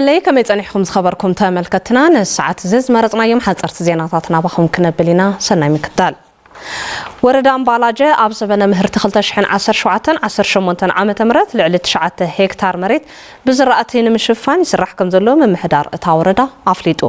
ለይ ከመይ ጸኒሕኩም ዝኸበርኩም ተመልከትና፣ ንሰዓት እዚ ዝመረጽናዮም ሓጸርቲ ዜናታት ናባኹም ክነብል ኢና። ሰናይ ምክታል። ወረዳ ኣምባላጀ ኣብ ዘበነ ምህርቲ ክልተ ሽሕን ዓሰርተ ሸውዓተን ዓሰርተ ሸሞንተን ዓመተ ምህረት ልዕሊ ትሽዓተ ሄክታር መሬት ብዝራእቲ ንምሽፋን ይስራሕ ከም ዘሎ ምምሕዳር እታ ወረዳ ኣፍሊጡ።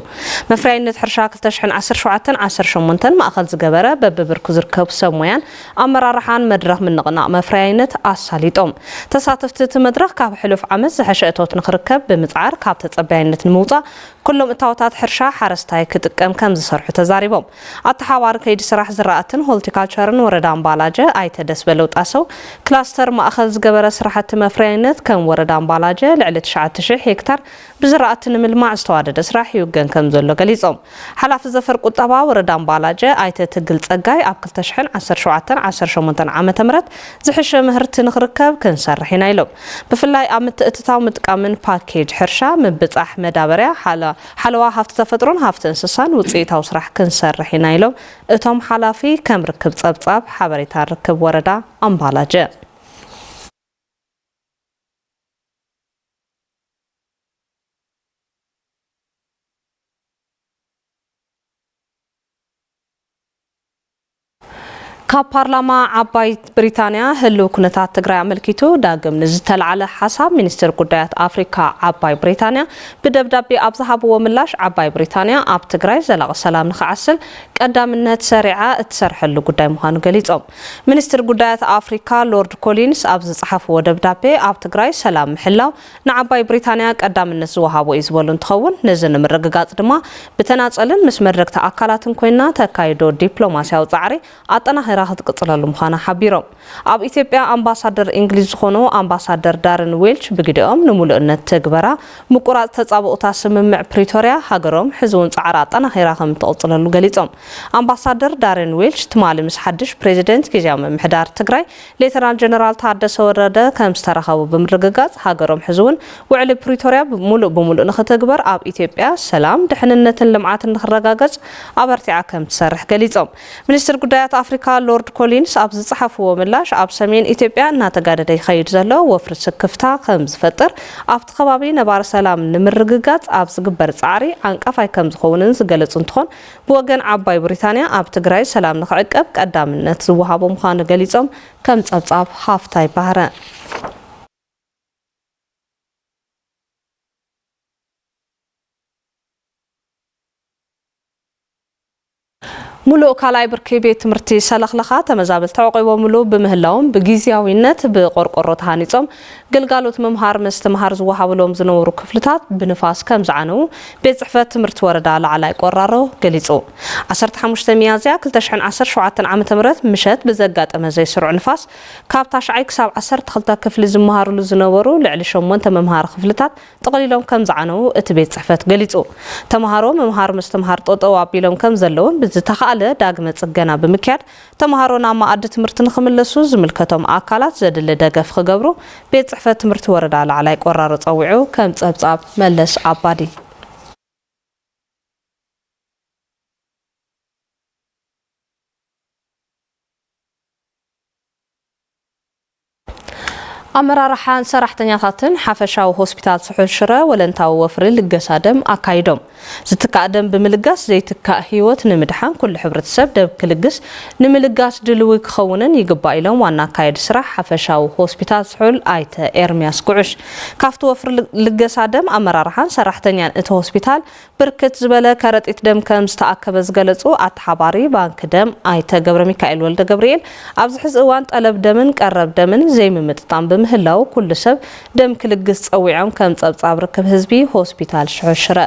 መፍረያይነት ሕርሻ ክልተ ሽሕን ዓሰርተ ሸውዓተን ዓሰርተ ሸሞንተን ማእኸል ዝገበረ በብብርኩ ዝርከቡ ሰብ ሞያን ኣመራርሓን መድረኽ ምንቕናቕ መፍረያይነት ኣሳሊጦም። ተሳተፍቲ እቲ መድረኽ ካብ ሕሉፍ ዓመት ዝሐሸ እቶት ንኽርከብ ብምጽዓር ካብ ተጸባይነት ንምውጻእ ኩሎም እታወታት ሕርሻ ሓረስታይ ክጥቀም ከም ዝሰርሑ ተዛሪቦም። ኣተሓባሪ ከይዲ ስራሕ ዝራእትን ሆልቲካልቸርን ወረዳ ኣምባላጀ ኣይተ ደስበለው ጣሰው፣ ክላስተር ማእኸል ዝገበረ ስራሕቲ መፍረያይነት ከም ወረዳ ኣምባላጀ ልዕሊ ትሽዓተ ሽሕ ሄክታር ብዝራእቲ ንምልማዕ ዝተዋደደ ስራሕ ይውገን ከም ዘሎ ገሊጾም። ሓላፊ ዘፈር ቁጠባ ወረዳ ኣምባላጀ ኣይተ ትግል ጸጋይ ኣብ ክልተ ሽሕን ዓሰርተ ሸውዓተን ዓሰርተ ሸሞንተን ዓመተ ምህረት ዝሕሸ ምህርቲ ንኽርከብ ክንሰርሕ ኢና ኢሎም። ብፍላይ ኣብ ምትእትታው ምጥቃምን ፓኬጅ ሕርሻ፣ ምብጻሕ መዳበርያ፣ ሓለ-፣ ሓለዋ ሃፍቲ ተፈጥሮን ሃፍቲ እንስሳን ውጽኢታዊ ስራሕ ክንሰርሕ ኢና ኢሎም እቶም ሓላፊ። ከም ርክብ ጸብጻብ ሓበሬታ ርክብ ወረዳ ኣምባላጀ። ካብ ፓርላማ ዓባይ ብሪታንያ ህልው ኩነታት ትግራይ ኣመልኪቱ ዳግም ንዝተላዕለ ሓሳብ ሚኒስትር ጉዳያት ኣፍሪካ ዓባይ ብሪታንያ ብደብዳቤ ኣብ ዝሃብዎ ምላሽ፣ ዓባይ ብሪታንያ ኣብ ትግራይ ዘላቒ ሰላም ንኽዓስል ቀዳምነት ሰሪዓ እትሰርሐሉ ጉዳይ ምዃኑ ገሊጾም። ሚኒስትር ጉዳያት ኣፍሪካ ሎርድ ኮሊንስ ኣብ ዝጸሓፍዎ ደብዳቤ፣ ኣብ ትግራይ ሰላም ምሕላው ንዓባይ ብሪታንያ ቀዳምነት ዝወሃቦ እዩ ዝበሉ እንትኸውን፣ ነዚ ንምርግጋጽ ድማ ብተናጸልን ምስ መድረግቲ ኣካላትን ኮይና ተካይዶ ዲፕሎማስያዊ ጻዕሪ ኣጠናኺራ ክትቅጽለሉ ምዃና ሓቢሮም። ኣብ ኢትዮጵያ ኣምባሳደር እንግሊዝ ዝኾኑ ኣምባሳደር ዳርን ዌልች ብግዲኦም፣ ንምሉእነት ትግበራ ምቁራጽ ተጻብኦታ ስምምዕ ፕሪቶርያ፣ ሃገሮም ሕዚ እውን ጻዕራ ኣጠናኺራ ከም እትቕጽለሉ ገሊጾም። ኣምባሳደር ዳርን ዌልች ትማሊ ምስ ሓድሽ ፕሬዚደንት ግዝያዊ ምምሕዳር ትግራይ ሌተናል ጀነራል ታደሰ ወረደ ከም ዝተራኸቡ ብምርግጋጽ፣ ሃገሮም ሕዚ እውን ውዕሊ ፕሪቶርያ ሙሉእ ብሙሉእ ንኽትግበር ኣብ ኢትዮጵያ ሰላም፣ ድሕንነትን ልምዓትን ንኽረጋገጽ ኣበርቲዓ ከም ትሰርሕ ገሊጾም። ሚኒስትር ጉዳያት ኣፍሪካ ሎርድ ኮሊንስ ኣብ ዝጸሓፍዎ ምላሽ፣ ኣብ ሰሜን ኢትዮጵያ እናተጋደደ ይኸይድ ዘሎ ወፍሪ ስክፍታ ከም ዝፈጥር፣ ኣብቲ ከባቢ ነባሪ ሰላም ንምርግጋጽ ኣብ ዝግበር ጻዕሪ ዓንቃፋይ ከም ዝኸውንን ዝገለጹ እንትኾን፣ ብወገን ዓባይ ብሪታንያ ኣብ ትግራይ ሰላም ንኽዕቀብ ቀዳምነት ዝወሃቦ ምዃኑ ገሊጾም። ከም ጸብጻብ ሃፍታይ ባህረ። ሙሉእ ካልኣይ ብርኪ ቤት ትምህርቲ ሰለኽለኻ ተመዛበልቲ ተዕቂቦምሉ ብምህላዎም፣ ብጊዜያዊነት ብቆርቆሮ ተሃኒጾም ግልጋሎት ምምሃር ምስትምሃር ዝወሃብሎም ዝነበሩ ክፍልታት ብንፋስ ከም ዝዓነዉ ቤት ጽሕፈት ትምህርቲ ወረዳ ላዕላይ ቆራሮ ገሊጹ። ዓሰርተ ሓሙሽተ ሚያዝያ ክልተ ሽሕን ዓሰርተ ሸውዓተን ዓመተ ምህረት ምሸት ብዘጋጠመ ዘይስሩዕ ንፋስ፣ ካብ ታሽዓይ ክሳብ ዓሰርተ ክልተ ክፍሊ ዝመሃርሉ ዝነበሩ ልዕሊ ሸሞንተ መምሃሪ ክፍልታት ጠቕሊሎም ከም ዝዓነዉ እቲ ቤት ጽሕፈት ገሊጹ። ተምሃሮ ምምሃር ምስትምሃር ጠጠው ኣቢሎም ከም ዘለውን፣ ብዝተኻእለ ዳግመ ጽገና ብምክያድ፣ ተምሃሮ ናብ መኣዲ ትምህርቲ ንኽምለሱ ዝምልከቶም ኣካላት ዘድሊ ደገፍ ክገብሩ ቤት ጽሕፈት ትምህርቲ ወረዳ ላዕላይ ቆራሮ ጸዊዑ፣ ከም ጸብጻብ መለስ ኣባዲ። ኣመራርሓን ሰራሕተኛታትን ሓፈሻዊ ሆስፒታል ስሑል ሽረ ወለንታዊ ወፍሪ ልገሳ ደም ኣካይዶም። ዝትካእ ደም ብምልጋስ ዘይትካእ ህይወት ንምድሓን ኩሉ ሕብረተሰብ ደም ክልግስ ንምልጋስ ድልዊ ክኸውንን ይግባእ ኢሎም ዋና ኣካየዲ ስራሕ ሓፈሻዊ ሆስፒታል ስሑል ኣይተ ኤርሚያስ ጉዑሽ። ካብቲ ወፍሪ ል-፣ ልገሳ ደም ኣመራርሓን ሰራሕተኛን እቲ ሆስፒታል ብርክት ዝበለ ከረጢት ደም ከም ዝተኣከበ ዝገለጹ ኣተሓባሪ ባንክ ደም ኣይተ ገብረ ሚካኤል ወልደ ገብርኤል፣ ኣብዚ ሕዚ እዋን ጠለብ ደምን ቀረብ ደምን ዘይምምጥጣም ብምህላው፣ ኩሉ ሰብ ደም ክልግስ ጸዊዖም፣ ከም ጸብጻብ ርክብ ህዝቢ ሆስፒታል ሽረ።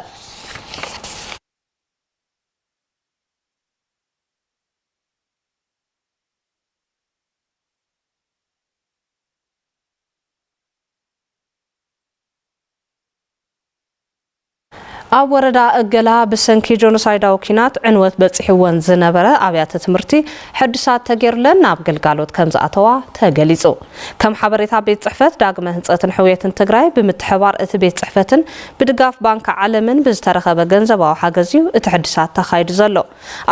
ኣብ ወረዳ እገላ ብሰንኪ ጆኖሳይዳዊ ኲናት ዕንወት በጺሕወን ዝነበረ ኣብያተ ትምህርቲ ሕድሳት ተገይሩለን ናብ ግልጋሎት ከም ዝኣተዋ ተገሊጹ። ከም ሓበሬታ ቤት ጽሕፈት ዳግመ ህንጸትን ሕውየትን ትግራይ ብምትሕባር እቲ ቤት ጽሕፈትን ብድጋፍ ባንኪ ዓለምን ብዝተረኸበ ገንዘባዊ ሓገዝ እዩ እቲ ሕድሳት ተኻይዱ ዘሎ።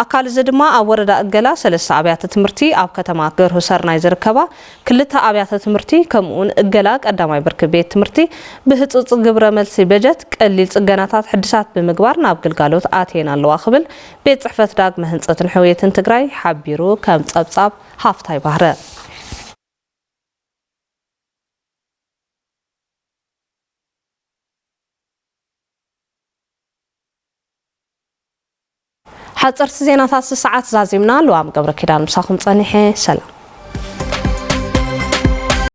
ኣካል እዚ ድማ ኣብ ወረዳ እገላ ሰለስተ ኣብያተ ትምህርቲ፣ ኣብ ከተማ ገርሁ ሰርናይ ዝርከባ ክልተ ኣብያተ ትምህርቲ ከምኡውን እገላ ቀዳማይ ብርኪ ቤት ትምህርቲ ብህጹጽ ግብረ መልሲ በጀት ቀሊል ጽገናታት ሕድሳት ብምግባር ናብ ግልጋሎት ኣትየን ኣለዋ ክብል ቤት ጽሕፈት ዳግመ ህንጸትን ሕውየትን ትግራይ ሓቢሩ። ከም ጸብጻብ ሃፍታይ ባህረ። ሓፀርቲ ዜናታት ሰዓት ዛዚምና። ልዋም ገብረ ኪዳን ምሳኹም ጸኒሐ። ሰላም።